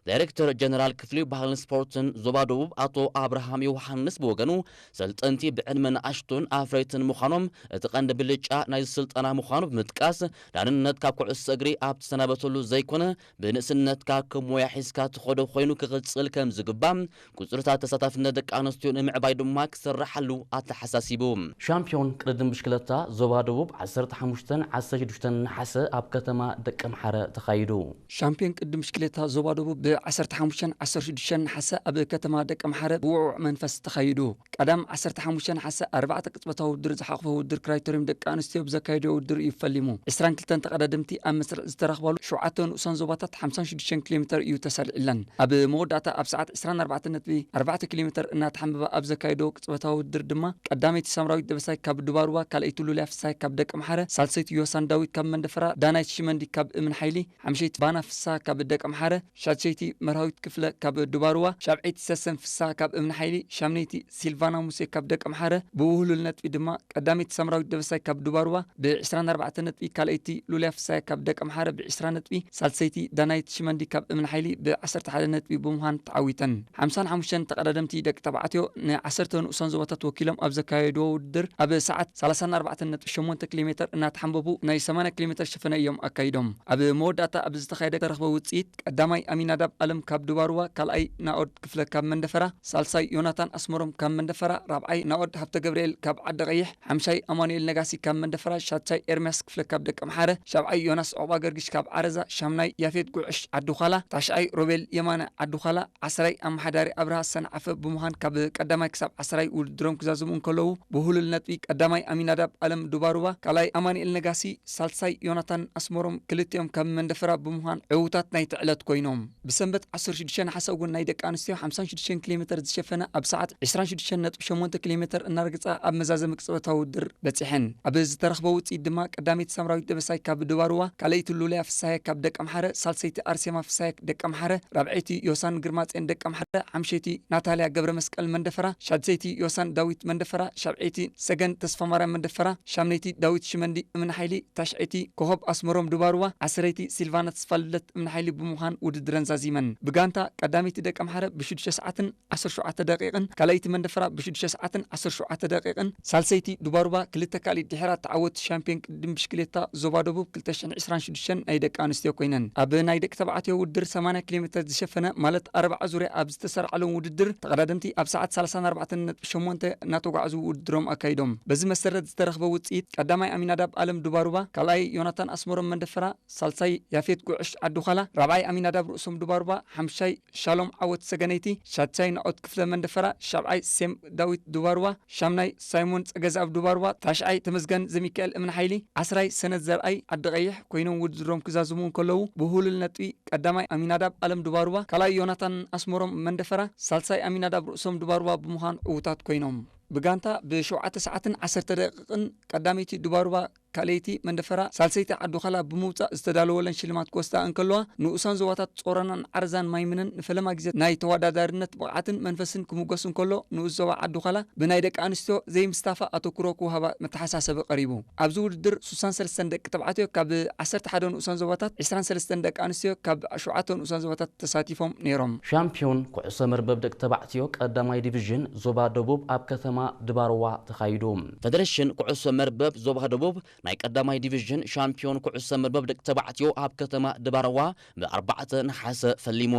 ዳይሬክተር ጀነራል ክፍሊ ባህልን ስፖርትን ዞባ ደቡብ ኣቶ ኣብርሃም ዮሃንስ ብወገኑ፣ ሰልጠንቲ ብዕድመ ንኣሽቱን ኣፍረይትን ምዃኖም እቲ ቀንዲ ብልጫ ናይዚ ስልጠና ምዃኑ ብምጥቃስ፣ ዳንነት ካብ ኩዕሶ እግሪ ኣብ ትሰናበተሉ ዘይኮነ፣ ብንእስነትካ ከም ሞያ ሒዝካ ትኸዶ ኮይኑ ክቕጽል ከም ዝግባእ፣ ቁጽርታት ተሳታፍነት ደቂ ኣንስትዮ ንምዕባይ ድማ ክስራሓሉ ኣተሓሳሲቡ። ሻምፒዮን ቅድድም ብሽክለታ ዞባ ደቡብ ዓሰርተ ሓሙሽተን ዓሰርተ ሽዱሽተን ነሓሰ ኣብ ከተማ ደቀምሓረ ተኻይዱ። ሻምፒዮን ቅድድም ብሽክሌታ ዞባ ደቡብ ብ ዓሰርተ ሓሙሽተን ዓሰርተ ሽዱሽተን ነሓሰ ኣብ ከተማ ደቀምሓረ ብውዕዉዕ መንፈስ ተኻይዱ። ቀዳም ዓሰርተ ሓሙሽተ ነሓሰ ኣርባዕተ ቅጽበታዊ ውድድር ዝሓቕፈ ውድድር ክራይተሪዮም ደቂ ኣንስትዮ ብዘካየድዮ ውድድር እዩ ፈሊሙ። ዕስራን ክልተን ተቐዳደምቲ ኣብ መስርዕ ዝተረኽባሉ ሸውዓተ ንኡሳን ዞባታት ሓምሳን ሽዱሽተን ኪሎ ሜተር እዩ ተሰሪዕለን። ኣብ መወዳእታ ኣብ ሰዓት ዕስራን ኣርባዕተን ነጥቢ ኣርባዕተ ኪሎ ሜተር እናተሓንበበ ኣብ ዘካየዶ ቅጽበታዊ ውድድር ድማ ቀዳመይቲ ሳምራዊት ደበሳይ ካብ ዱባሩባ፣ ካልኣይቲ ሉልያ ፍሳይ ካብ ደቂ ኣምሓረ፣ ሳልሰይቲ ዮሳን ዳዊት ካብ መንደፈራ፣ ዳናይት ሽመንዲ ካብ እምኒ ሓይሊ፣ ሓምሸይቲ ባና ፍሳ ካብ ደቂ ኣምሓረ፣ ሻድሸይቲ መርሃዊት ክፍለ ካብ ዱባሩባ፣ ሻብዐይቲ ሰሰን ፍሳ ካብ እምኒ ሓይሊ፣ ሻምነይቲ ሲልቫና ሙሴ ካብ ደቂ ኣምሓረ ብውህሉል ነጥቢ ድማ ቀዳመይቲ ሳምራዊት ደበሳይ ካብ ዱባሩባ ብ ዕስራን ኣርባዕተን ነጥቢ፣ ካልኣይቲ ሉልያ ፍሳይ ካብ ደቂ ኣምሓረ ብ ዕስራ ነጥቢ፣ ሳልሰይቲ ዳናይት ሽመንዲ ካብ እምኒ ሓይሊ ብ ዓሰርተ ሓደ ነጥቢ ብምዃን ተዓዊተን። ሓምሳን ሓሙሽተን ተቐዳደምቲ ደቂ ተባዕትዮ ንዓሰርተ ንኡሳን ዞባታት ወኪሎም ኣብ ዘካየድዎ ውድድር ኣብ ሰዓት ሰላሳን ኣርባዕተን ነጥቢ ሸሞንተ ኪሎ ሜተር እናተሓንበቡ ናይ ሰማንያ ኪሎ ሜተር ሽፈነ እዮም ኣካይዶም። ኣብ መወዳእታ ኣብ ዝተኻየደ ተረኽበ ውፅኢት ቀዳማይ ኣሚናዳብ ኣለም ካብ ዱባሩባ፣ ካልኣይ ናኦድ ክፍለ ካብ መንደፈራ፣ ሳልሳይ ዮናታን ኣስመሮም ካብ መንደፈራ፣ ራብዓይ ናኦድ ሃብተ ገብርኤል ካብ ዓዲ ቀይሕ፣ ሓምሻይ ኣማኑኤል ነጋሲ ካብ መንደፈራ፣ ሻድሻይ ኤርምያስ ክፍለ ካብ ደቂ ኣምሓረ፣ ሻብዓይ ዮናስ ዑቕባ ገርጊሽ ካብ ዓረዛ፣ ሻምናይ ያፌት ጉዕሽ ዓዲ ዃላ፣ ታሽዓይ ሮቤል የማነ ዓዲ ዃላ፣ ዓስራይ ኣመሓዳሪ ኣብርሃ ሰንዓፈ ብምዃን ካብ ቀዳማይ ክሳብ ዓስራይ ውድድሮም ክዛዝሙ እንከለዉ፣ ብህሉል ነጥቢ ቀዳማይ ኣሚናዳብ ኣለም ዱባሩባ፣ ካልኣይ ኣማኑኤል ነጋሲ፣ ሳልሳይ ዮናታን ኣስመሮም ክልቲኦም ካብ መንደፈራ ብምዃን ዕዉታት ናይቲ ዕለት ኮይኖም። ብሰንበት ዓሰርተ ሽዱሽተ ነሓሰ እውን ናይ ደቂ ኣንስትዮ ሓምሳን ሽዱሽተን ኪሎ ሜተር ዝሸፈነ ኣብ ሰዓት ዕስራን ሽዱሽተን ነጥቢ ሸሞንተ ኪሎ ሜተር እናረግጻ ኣብ መዛዘሚ ቅጽበታዊ ውድድር በጺሐን። ኣብ ዝተረኽበ ውጽኢት ድማ ቀዳመይቲ ሳምራዊት ደበሳይ ካብ ዱባሩባ፣ ካልኣይቲ ሉልያ ፍሳሐ ካብ ደቂ ኣምሓረ፣ ሳልሰይቲ ኣርሴማ ፍሳሐ ደቂ ኣምሓረ፣ ራብዐይቲ ዮሳን ግርማጼን ደቂ ኣምሓረ፣ ሓምሸይቲ ናታልያ ገብረ መስቀል መንደፈራ፣ ሻድሰይቲ ዮሳን ዳዊት መንደፈራ፣ ሻብዐይቲ ሰገን ተስፋማርያም መንደፈራ፣ ሻምነይቲ ዳዊት ሽመንዲ እምኒ ሓይሊ፣ ታሽዐይቲ ኮኸብ ኣስመሮም ዱባሩባ፣ ዓስረይቲ ሲልቫና ተስፋልደት እምኒ ሓይሊ ብምዃን ውድድረን ዛዚመን። ብጋንታ ቀዳመይቲ ደቂ ኣምሓረ ብሽዱሽተ ሰዓትን ዓሰርተ ሸውዓተ ደቂቕን፣ ካልኣይቲ መንደፈራ ብሽዱሽተ ሰዓትን ዓሰርተ ሸውዓተ ደቂቕን፣ ሳልሰይቲ ዱባሩባ ክልተ ካልኢት ድሒራ ተዓወቲ ሻምፒዮን ቅድድም ብሽክሌታ ዞባ ደቡብ ክልተ ሽሕን ዕስራን ሽዱሽተን ናይ ደቂ ኣንስትዮ ኮይነን። ኣብ ናይ ደቂ ተባዕትዮ ውድድር ሰማንያ ኪሎ ሜተር ዝሸፈነ ማለት ኣርብዓ ዙርያ ኣብ ዝተሰርዓሎም ውድድር ተቐዳደምቲ ኣብ ሰዓት ሰላሳን ኣርባዕተን ነጥቢ ሸሞንተ እናተጓዕዙ ውድድሮም ኣካይዶም። በዚ መሰረት ዝተረኽበ ውፅኢት ቀዳማይ ኣሚናዳብ ኣለም ዱባሩባ፣ ካልኣይ ዮናታን ኣስመሮም መንደፈራ፣ ሳልሳይ ያፌት ጉዕሽ ዓዲ ዃላ፣ ራብዓይ ኣሚናዳብ ርእሶም ዱባሩባ፣ ሓምሻይ ሻሎም ዓወት ሰገነይቲ፣ ሻድሻይ ናኦት ክፍለ መንደፈራ፣ ሻብዓይ ሴም ዳዊት ዱባሩባ፣ ሻምናይ ሳይሞን ጸገዝኣብ ዱባሩባ፣ ታሽዓይ ተመስገን ዘሚካኤል እምኒ ሓይሊ፣ ዓስራይ ሰነድ ዘርኣይ ዓዲ ቀይሕ ኮይኖም ውድድሮም ክዛዝሙ እንከለዉ፣ ብህሉል ነጥቢ ቀዳማይ ኣሚናዳብ ኣለም ዱባሩባ፣ ካልኣይ ዮናታን ኣስመሮም መንደፈራ፣ ሳልሳይ ኣሚናዳብ ርእሶም ዱባሩባ ብምዃን ዕዉታት ኮይኖም። ብጋንታ ብሸውዓተ ሰዓትን ዓሰርተ ደቂቕን ቀዳመይቲ ዱባሩባ፣ ካልኣይቲ መንደፈራ፣ ሳልሰይቲ ዓዲ ዃላ ብምውጻእ ዝተዳለወለን ሽልማት ክወስዳ እንከለዋ፣ ንኡሳን ዞባታት ጾሮናን ዓረዛን ማይምነን ንፈለማ ግዜ ናይ ተወዳዳሪነት ብቕዓትን መንፈስን ክምጎስ እንከሎ፣ ንኡስ ዞባ ዓዲ ዃላ ብናይ ደቂ ኣንስትዮ ዘይምስታፋ ኣተኩሮ ክወሃባ መተሓሳሰቢ ቀሪቡ። ኣብዚ ውድድር ሱሳን ሰለስተን ደቂ ተባዕትዮ ካብ ዓሰርተ ሓደ ንኡሳን ዞባታት፣ ዕስራን ሰለስተን ደቂ ኣንስትዮ ካብ ሸውዓተ ንኡሳን ዞባታት ተሳቲፎም ነይሮም። ሻምፒዮን ኩዕሶ መርበብ ደቂ ተባዕትዮ ቀዳማይ ዲቪዥን ዞባ ደቡብ ኣብ ከተማ ድባርዋ ተኻይዱ። ፌደሬሽን ኩዕሶ መርበብ ዞባ ደቡብ ናይ ቀዳማይ ዲቪዥን ሻምፒዮን ኩዕሶ መርበብ ደቂ ተባዕትዮ ኣብ ከተማ ድባርዋ ብኣርባዕተ ነሓሰ ፈሊሙ።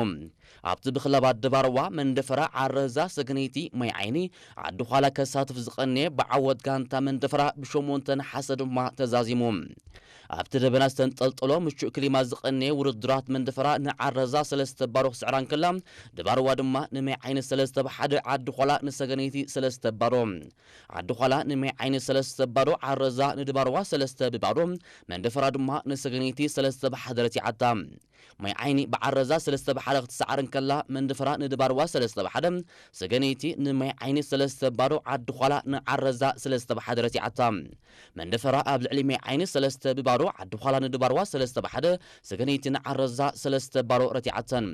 ኣብቲ ብክለባት ድባርዋ፣ መንደፈራ፣ ዓረዛ፣ ሰገነይቲ፣ ማይ ዓይኒ፣ ዓዲ ዃላ ከሳትፍ ዝቐነየ ብዓወት ጋንታ መንደፈራ ብሸሞንተ ነሓሰ ድማ ተዛዚሙ። ኣብቲ ደበና ዝተንጠልጠሎ ምቹእ ክሊማ ዝቐነየ ውድድራት መንደፈራ ንዓረዛ ሰለስተ ባዶ ክስዕራ እንከላ፣ ድባርዋ ድማ ንማይ ዓይኒ ሰለስተ ብሓደ፣ ዓዲ ዃላ ንሰገነይቲ ሰለስተ ባዶ። ዓዲ ዃላ ንማይ ዓይኒ ሰለስተ ባዶ፣ ዓረዛ ንድባርዋ ሰለስተ ብባዶ፣ መንደፈራ ድማ ንሰገነይቲ ሰለስተ ብሓደ ረቲዓታ። ማይ ዓይኒ ብዓረዛ ሰለስተ ብሓደ ክትሰዓር እንከላ፣ መንደፈራ ንድባርዋ ሰለስተ ብሓደ፣ ሰገነይቲ ንማይ ዓይኒ ሰለስተ ባዶ፣ ዓዲ ዃላ ንዓረዛ ሰለስተ ብሓደ ረቲዓታ። መንደፈራ ኣብ ልዕሊ ማይ ዓይኒ ሰለስተ ብባዶ፣ ዓዲ ዃላ ንድባርዋ ሰለስተ ብሓደ፣ ሰገነይቲ ንዓረዛ ሰለስተ ባዶ ረቲዓተን።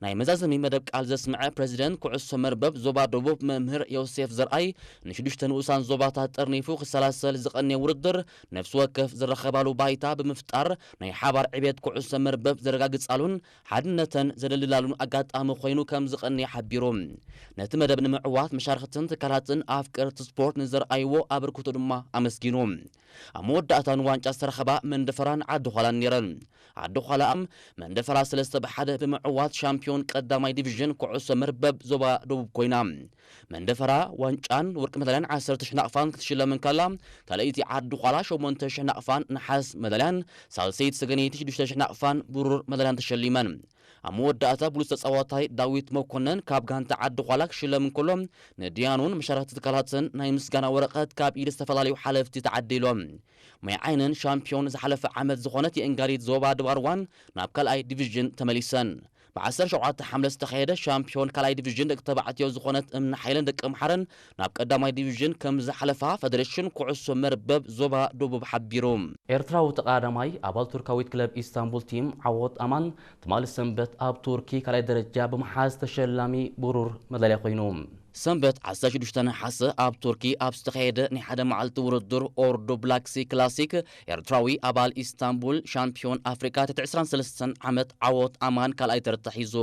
ናይ መዛዘሚ መደብ ቃል ዘስምዐ ፕሬዚደንት ኩዕሶ መርበብ ዞባ ደቡብ መምህር ዮሴፍ ዘርኣይ፣ ንሽዱሽተ ንኡሳን ዞባታት ጠርኒፉ ክሰላሰል ዝቐነየ ውድድር ነፍሲ ወከፍ ዝረኸባሉ ባይታ ብምፍጣር ናይ ሓባር ዕቤት ኩዕሶ መርበብ ዘረጋግጻሉን ሓድነተን ዘደልድላሉን ኣጋጣሚ ኮይኑ ከም ዝቐነየ ሓቢሩ። ነቲ መደብ ንምዕዋት መሻርኽትን ትካላትን ኣፍቀርቲ ስፖርት ንዘርኣይዎ ኣበርክቶ ድማ ኣመስጊኑ። ኣብ መወዳእታ ንዋንጫ ዝተረኸባ መንደፈራን ዓዲ ዃላን ነይረን። ዓዲ ዃላ መንደፈራ ሰለስተ ብሓደ ብምዕዋት ሻምፒዮን ቀዳማይ ዲቪዥን ኩዕሶ መርበብ ዞባ ደቡብ ኮይና። መንደፈራ ዋንጫን ወርቂ መዳልያን ዓሰርተ ሽሕ ናቕፋን ክትሽለም እንከላ፣ ካልኣይቲ ዓዲ ዃላ ሸሞንተ ሽሕ ናቕፋን ነሓስ መዳልያን፣ ሳልሰይቲ ሰገነይቲ ሽዱሽተ ሽሕ ናቕፋን ብሩር መዳልያን ተሸሊመን። ኣብ መወዳእታ ብሉጽ ተጻዋታይ ዳዊት መኮነን ካብ ጋንታ ዓዲ ኳላ ክሽለም እንከሎ፣ ንድያኑን መሻርኽቲ ትካላትን ናይ ምስጋና ወረቐት ካብ ኢድ ዝተፈላለዩ ሓለፍቲ ተዓዲሎም። ማይ ዓይነን ሻምፒዮን ዝሓለፈ ዓመት ዝኾነት የእንጋሊት ዞባ ድባርዋን ናብ ካልኣይ ዲቪዥን ተመሊሰን። ብ ዓሰርተ ሸውዓተ ሓምለ ዝተኻየደ ሻምፒዮን ካልኣይ ዲቪዥን ደቂ ተባዕትዮ ዝኾነት እምኒ ሓይለን ደቂ ኣምሓረን ናብ ቀዳማይ ዲቪዥን ከም ዝሓለፋ ፈደሬሽን ኩዕሶ መርበብ ዞባ ደቡብ ሓቢሩ። ኤርትራዊ ተቐዳዳማይ ኣባል ቱርካዊት ክለብ ኢስታንቡል ቲም ዓወት ኣማን ትማሊ ሰንበት ኣብ ቱርኪ ካልኣይ ደረጃ ብምሓዝ ተሸላሚ ብሩር መዳልያ ኮይኑ። ሰንበት ዓሰርተ ሽዱሽተ ነሓሰ ኣብ ቱርኪ ኣብ ዝተኻየደ ናይ ሓደ መዓልቲ ውድድር ኦርዶ ብላክሲ ክላሲክ ኤርትራዊ ኣባል ኢስታንቡል ሻምፒዮን ኣፍሪካ ትሕቲ ዕስራን ሰለስተን ዓመት ዓወት ኣማን ካልኣይ ተርታ ሒዙ።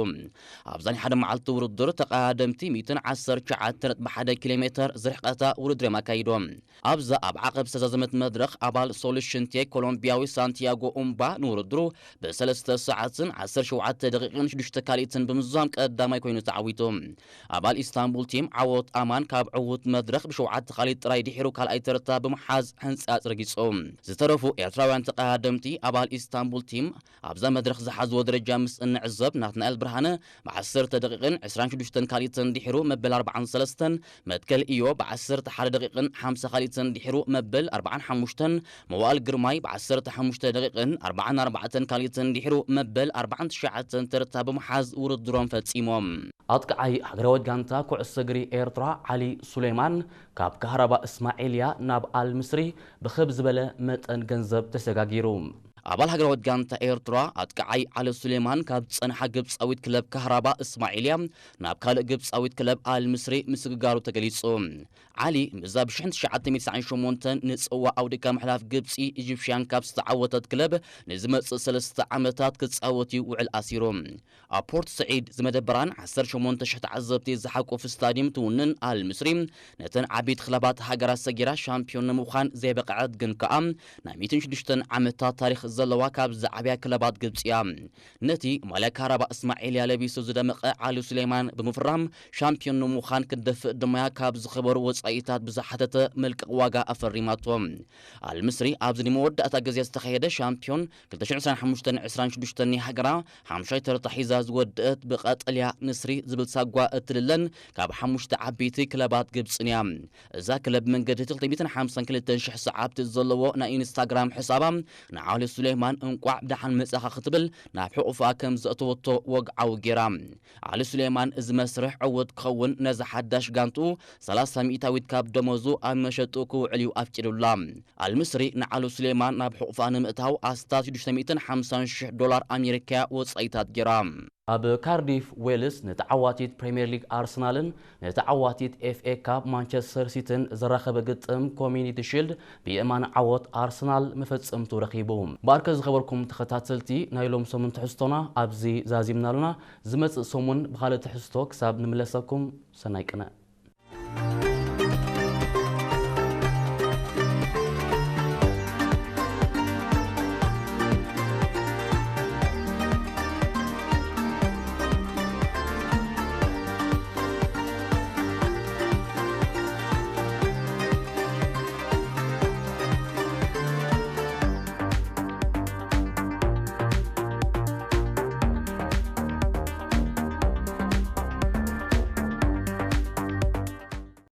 ኣብዛ ናይ ሓደ መዓልቲ ውድድር ተቐዳደምቲ ሚእትን ዓሰርተ ትሽዓተ ነጥቢ ሓደ ኪሎ ሜተር ዝርሕቀታ ውድድር እዮም ኣካይዶም። ኣብዛ ኣብ ዓቐብ ዝተዛዘመት መድረኽ ኣባል ሶሉሽን ቴክ ኮሎምቢያዊ ሳንቲያጎ ኡምባ ንውድድሩ ብሰለስተ ሰዓትን ዓሰርተ ሸውዓተ ደቂቕን ሽዱሽተ ካልኢትን ብምዝዛም ቀዳማይ ኮይኑ ተዓዊቱ። ኣባል ኢስታንቡል ቲም ዓወት ኣማን ካብ ዕዉት መድረኽ ብሸውዓተ ካልኢት ጥራይ ድሒሩ ካልኣይ ተርታ ብምሓዝ ሕንጻጽ ረጊጹ። ዝተረፉ ኤርትራውያን ተቐዳደምቲ ኣባል ኢስታንቡል ቲም ኣብዛ መድረኽ ዝሓዝዎ ደረጃ ምስ እንዕዘብ፣ ናትናኤል ብርሃነ ብ ዓሰርተ ደቂቕን ዕስራን ሽዱሽተን ካልኢትን ድሒሩ መበል ኣርባዓን ሰለስተን፣ መትከል ኢዮ ብ ዓሰርተ ሓደ ደቂቕን ሓምሳ ካልኢትን ድሒሩ መበል ኣርባዓን ሓሙሽተን፣ መዋእል ግርማይ ብ ዓሰርተ ሓሙሽተ ደቂቕን ኣርባዓን ኣርባዕተን ካልኢትን ድሒሩ መበል ኣርባዓን ትሽዓተን ተርታ ብምሓዝ ውድድሮም ፈጺሞም። ኣጥቃዓይ ሃገራዊት ጋንታ ኩዕሶ እግሪ ኤርትራ ዓሊ ሱሌማን ካብ ካህራባ እስማዒልያ ናብ ኣል ምስሪ ብኽብ ዝበለ መጠን ገንዘብ ተሰጋጊሩ። ኣባል ሃገራዊት ጋንታ ኤርትራ ኣጥቃዓይ ዓሊ ሱሌማን ካብ ዝጸንሓ ግብጻዊት ክለብ ካህራባ እስማዒልያ ናብ ካልእ ግብጻዊት ክለብ ኣል ምስሪ ምስግጋሩ ተገሊጹ። ዓሊ ምስዛ ብ ሽሕን ትሽዓተ ሚእትን ተስዓን ሸሞንተን ንጽዋ ኣውዲካ ምሕላፍ ግብጺ ኢጂፕሽያን ካብ ዝተዓወተት ክለብ ንዝመጽእ ሰለስተ ዓመታት ክጻወት እዩ ውዕል ኣሲሩ። ኣብ ፖርት ስዒድ ዝመደበራን ዓሰርተ ሸሞንተ ሽሕ ተዓዘብቲ ዝሓቁፍ ስታድዩም ትውንን ኣል ምስሪ፣ ነተን ዓበይቲ ክለባት ሃገራት ሰጊራ ሻምፒዮን ንምዃን ዘይበቕዐት ግን ከኣ ናይ ሚእትን ሽዱሽተን ዓመታት ታሪኽ ዘለዋ ካብ ዝዓብያ ክለባት ግብጺ እያ። ነቲ ማልያ ካራባ እስማዒልያ ለቢሱ ዝደመቐ ዓሊ ሱሌማን ብምፍራም ሻምፒዮን ንምዃን ክትደፍእ ድማያ ካብ ዝኸበሩ ወጻኢታት ብዝሓተተ መልቀቕ ዋጋ ኣፈሪማቶ። ኣል ምስሪ ኣብዚ ንመወዳእታ ግዜ ዝተኻየደ ሻምፒዮን ክልተ ሽሕን ዕስራን ሓሙሽተን ዕስራን ሽዱሽተን ናይ ሃገራ ሓምሻይ ተርታ ሒዛ ዝወደአት ብቐጠልያ ንስሪ ዝብል ሳጓ እትልለን ካብ ሓሙሽተ ዓበይቲ ክለባት ግብጽን እያ። እዛ ክለብ መንገዲ እቲ ክልተ ሚእትን ሓምሳን ክልተን ሽሕ ሰዓብቲ ዘለዎ ናይ ኢንስታግራም ሕሳባ ንዓሊ ሱሌማን እንቋዕ ብደሓን መጻኻ ክትብል ናብ ሕቑፋ ከም ዘእተወቶ ወግዓዊ ጌራ። ዓሊ ሱሌማን እዚ መስርሕ ዕዉት ክኸውን ነዚ ሓዳሽ ጋንትኡ ሰላሳ ሚእታዊት ካብ ደሞዙ ኣብ መሸጡ ክውዕል እዩ ኣፍቂዱላ። ኣልምስሪ ንዓሊ ሱሌማን ናብ ሕቑፋ ንምእታው ኣስታት ሽዱሽተ ሚእትን ሓምሳን ሽሕ ዶላር ኣሜሪካ ወጻኢታት ጌራ። ኣብ ካርዲፍ ዌልስ ንተዓዋቲት ፕሪምየር ሊግ ኣርሰናልን ንተዓዋቲት ኤፍ ኤ ካፕ ማንቸስተር ሲቲን ዘራኸበ ግጥም ኮሚኒቲ ሺልድ ብየማን ዓወት ኣርሰናል መፈጸምቱ ረኺቡ። ብኣርከ ዝኸበርኩም ተኸታተልቲ ናይ ሎም ሰሙን ትሕዝቶና ኣብዚ ዛዚምናሉና። ዝመጽእ ሰሙን ብኻልእ ትሕዝቶ ክሳብ ንምለሰኩም ሰናይ ቅነ።